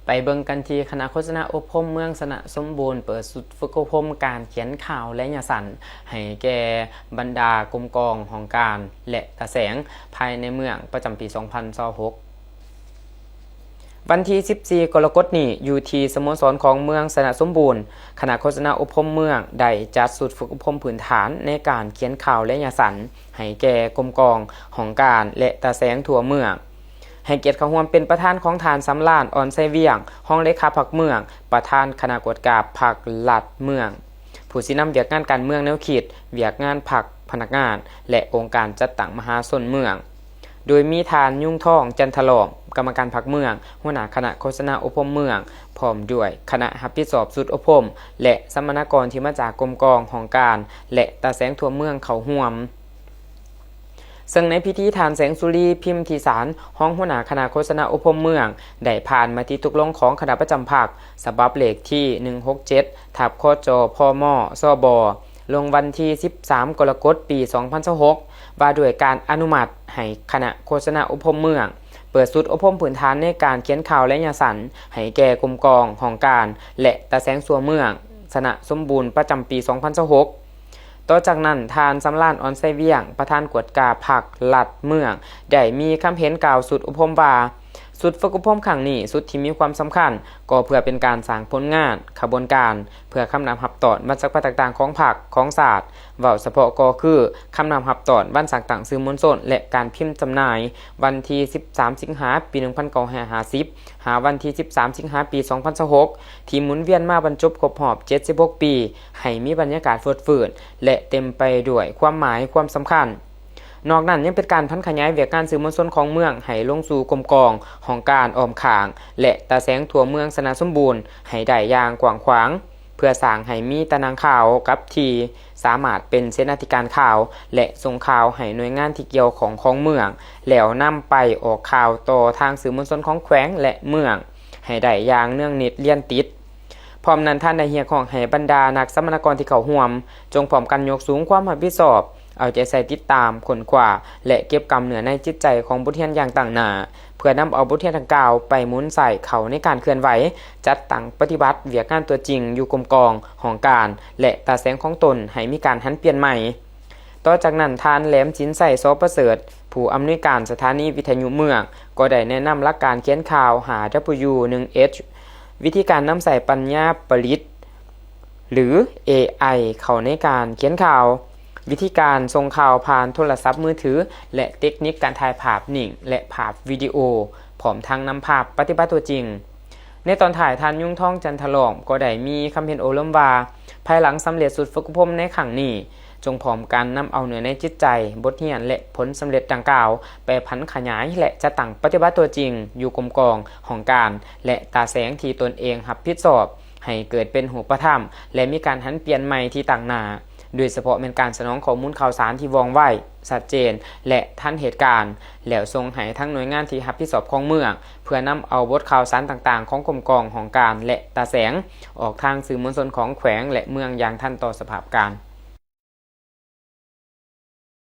ໄປເບິ່ງກັນທີ່ຄະນະໂຄສະນາອົບຮົມເມືອງຊະນະສົມບູນ ເປີດຊຸດຝຶກອົບຮົມການຂຽນຂ່າວໄລຍະສັ້ນ ໃຫ້ແກ່ບັນດາກົມກອງ, ຫ້ອງການ ແລະ ຕາແສງ ພາຍໃນເມືອງ ປະຈຳປີສອງພັນຊາວຫົກ. ວັນທີສິບສີ່ ກໍລະກົດນີ້ ຢູ່ທີ່ສະໂມສອນຂອງເມືອງຊະນະສົມບູນ, ຄະນະໂຄສະນາອົບຮົມເມືອງໄດ້ຈັດຊຸດຝຶກອົບຮົມພື້ນຖານໃນການຂຽນຂ່າວໄລຍະສັ້ນ ໃຫ້ແກ່ກົມກອງ, ຫ້ອງການ ແລະ ຕາແສງທົ່ວເມືອງ. ໃຫ້ກຽດເຂົ້າຮ່ວມເປັນປະທານຂອງທ່ານ ສຳລານ ອ່ອນໄຊວຽງ, ຮອງເລຂາພັກເມືອງ, ປະທານຄະນະກວດກາພັກລັດເມືອງ, ຜູ້ຊີ້ນຳວຽກງານການເມືອງແນວຄິດ, ວຽກງານພັກ, ພະນັກງານ ແລະ ອົງການຈັດຕັ້ງມະຫາຊົນເມືອງ, ໂດຍມີທ່ານ ຍຸງທອງ ຈັນທະຫຼອມ, ກຳມະການພັກເມືອງ, ຫົວໜ້າຄະນະໂຄສະນາອົບຮົມເມືອງ, ພ້ອມດ້ວຍຄະນະຮັບຜິດຊອບຊຸດອົບຮົມ ແລະ ສຳມະນາກອນທີ່ມາຈາກກົມກອງ, ຫ້ອງການ ແລະ ຕາແສງທົ່ວເມືອງເຂົ້າຮ່ວມ. ເຊິ່ງໃນພິທີ ທ່ານ ແສງສຸລີ ພິມທິສານ ຮອງຫົວໜ້າຄະນະໂຄສະນາອົບຮົມເມືອງ ໄດ້ຜ່ານມະຕິຕົກລົງຂອງຄະນະປະຈຳພັກ ສະບັບເລກທີ ໜຶ່ງຫົກເຈັດ ທັບ ຄຈ ພມ ສບ ລົງວັນທີ ສິບສາມ ກໍລະກົດ ປີສອງພັນຊາວຫົກ ວ່າດ້ວຍການອະນຸມັດໃຫ້ຄະນະໂຄສະນາອົບຮົມເມືອງ ເປີດຊຸດອົບຮົມພື້ນຖານໃນການຂຽນຂ່າວໄລຍະສັ້ນ ໃຫ້ແກ່ກົມກອງ, ຫ້ອງການ ແລະ ຕາແສງທົ່ວເມືອງຊະນະສົມບູນ ປະຈຳປີສອງພັນຊາວຫົກ. ຕໍ່ຈາກນັ້ນ, ທ່ານ ສຳລານ ອ່ອນໄຊວຽງ, ປະທານກວດກາພັກລັດເມືອງ ໄດ້ມີຄຳເຫັນກ່າວຊຸດອົບຮົມວ່າ, ຊຸດຝຶກອົບຮົມຄັ້ງນີ້ ຊຸດທີ່ມີຄວາມສຳຄັນ ກໍເພື່ອເປັນການສ້າງຜົນງານ, ຂະບວນການ, ເພື່ອຄຳນັບຮັບຕ້ອນວັນສຳຄັນຕ່າງໆຂອງພັກ, ຂອງຊາດ, ເວົ້າສະເພາະກໍຄືຄຳນັບຮັບຕ້ອນວັນສ້າງຕັ້ງສື່ມວນຊົນ ແລະ ການພິມຈຳໜ່າຍ ວັນທີ ສິບສາມ ສິງຫາ ປີ ໜຶ່ງພັນເກົ້າຮ້ອຍຫ້າສິບ ຫາວັນທີ ສິບສາມ ສິງຫາ ປີ ສອງພັນຊາວຫົກ ທີ່ໝູນວຽນມາບັນຈົບຄົບຮອບ ເຈັດສິບຫົກປີ ໃຫ້ມີບັນຍາກາດຟົດຟື້ນ ແລະ ເຕັມໄປດ້ວຍຄວາມໝາຍຄວາມສຳຄັນ. ນອກນັ້ນຍັງເປັນການຜັນຂະຫຍາຍວຽກງານສື່ມວນຊົນຂອງເມືອງໃຫ້ລົງສູ່ກົມກອງ, ຫ້ອງການອ້ອມຂ້າງ ແລະ ຕາແສງທົ່ວເມືອງຊະນະສົມບູນໃຫ້ໄດ້ຢ່າງກວ້າງຂວາງ, ເພື່ອສ້າງໃຫ້ມີຕາໜ່າງຂ່າວກັບທີ່ ສາມາດເປັນເສນາທິການຂ່າວ ແລະ ສົ່ງຂ່າວໃຫ້ໜ່ວຍງານທີ່ກ່ຽວຂ້ອງຂອງເມືອງ ແລ້ວນຳໄປອອກຂ່າວຕໍ່ທາງສື່ມວນຊົນຂອງແຂວງ ແລະ ເມືອງ ໃຫ້ໄດ້ຢ່າງເນື່ອງນິດລຽນຕິດ. ພ້ອມນັ້ນ, ທ່ານໄດ້ຮຽກຮ້ອງໃຫ້ບັນດານັກສຳມະນາກອນທີ່ເຂົ້າຮ່ວມ ຈົ່ງພ້ອມກັນຍົກສູງຄວາມຮັບຜິດຊອບ, ເອົາໃຈໃສ່ຕິດຕາມ, ຄົ້ນຄວ້າ ແລະ ເກັບກຳເນື້ອໃນຈິດໃຈຂອງບົດຮຽນຢ່າງຕັ້ງໜ້າ, ເພື່ອນຳເອົາບົດຮຽນດັ່ງກ່າວໄປໝູນໃຊ້ເຂົ້າໃນການເຄື່ອນໄຫວ, ຈັດຕັ້ງປະຕິບັດວຽກງານຕົວຈິງຢູ່ກົມກອງ, ຫ້ອງການ ແລະ ຕາແສງຂອງຕົນໃຫ້ມີການຫັນປ່ຽນໃໝ່. ຕໍ່ຈາກນັ້ນ, ທ່ານ ແຫຼມສິນໄຊ ຊ ປະເສີດ, ຜູ້ອຳນວຍການສະຖານີວິທະຍຸເມືອງ, ກໍໄດ້ແນະນຳຫຼັກການຂຽນຂ່າວ ຫ້າ W ໜຶ່ງ H, ວິທີການນຳໃຊ້ປັນຍາປະດິດ ຫຼື ເອໄອ ເຂົ້າໃນການຂຽນຂ່າວ, ວິທີການສົ່ງຂ່າວຜ່ານໂທລະສັບມືຖື ແລະ ເຕັກນິກການຖ່າຍພາບ, ນິ້ງ ແລະ ພາບວິດີໂອ, ພ້ອມທັງນຳພາບປະຕິບັດຕົວຈິງ. ໃນຕອນທ້າຍ, ທ່ານ ຍຸງທອງ ຈັນທະຫຼອມ ກໍໄດ້ມີຄຳເຫັນໂອ້ລົມວ່າ, ພາຍຫຼັງສຳເລັດຊຸດຝຶກອົບຮົມໃນຄັ້ງນີ້, ຈົ່ງພ້ອມກັນນຳເອົາເນື້ອໃນຈິດໃຈ, ບົດຮຽນ ແລະ ຜົນສຳເລັດດັ່ງກ່າວ ໄປຜັນຂະຫຍາຍ ແລະ ຈັດຕັ້ງປະຕິບັດຕົວຈິງຢູ່ກົມກອງ, ຫ້ອງການ ແລະ ຕາແສງທີ່ຕົນເອງຮັບຜິດຊອບ ໃຫ້ເກີດເປັນຮູບປະທຳ ແລະ ມີການຫັນປ່ຽນໃໝ່ທີ່ຕັ້ງໜ້າ, ໂດຍສະເພາະແມ່ນການສະໜອງຂໍ້ມູນຂ່າວສານທີ່ວ່ອງໄວ, ຊັດເຈນ ແລະ ທັນເຫດການ, ແລ້ວສົ່ງໃຫ້ທັງໜ່ວຍງານທີ່ຮັບຜິດຊອບຂອງເມືອງ ເພື່ອນຳເອົາບົດຂ່າວສານຕ່າງໆຂອງກົມກອງ, ຫ້ອງການ ແລະ ຕາແສງ ອອກທາງສື່ມວນຊົນຂອງແຂວງ ແລະ ເມືອງຢ່າງທັນຕໍ່ສະພາບການ.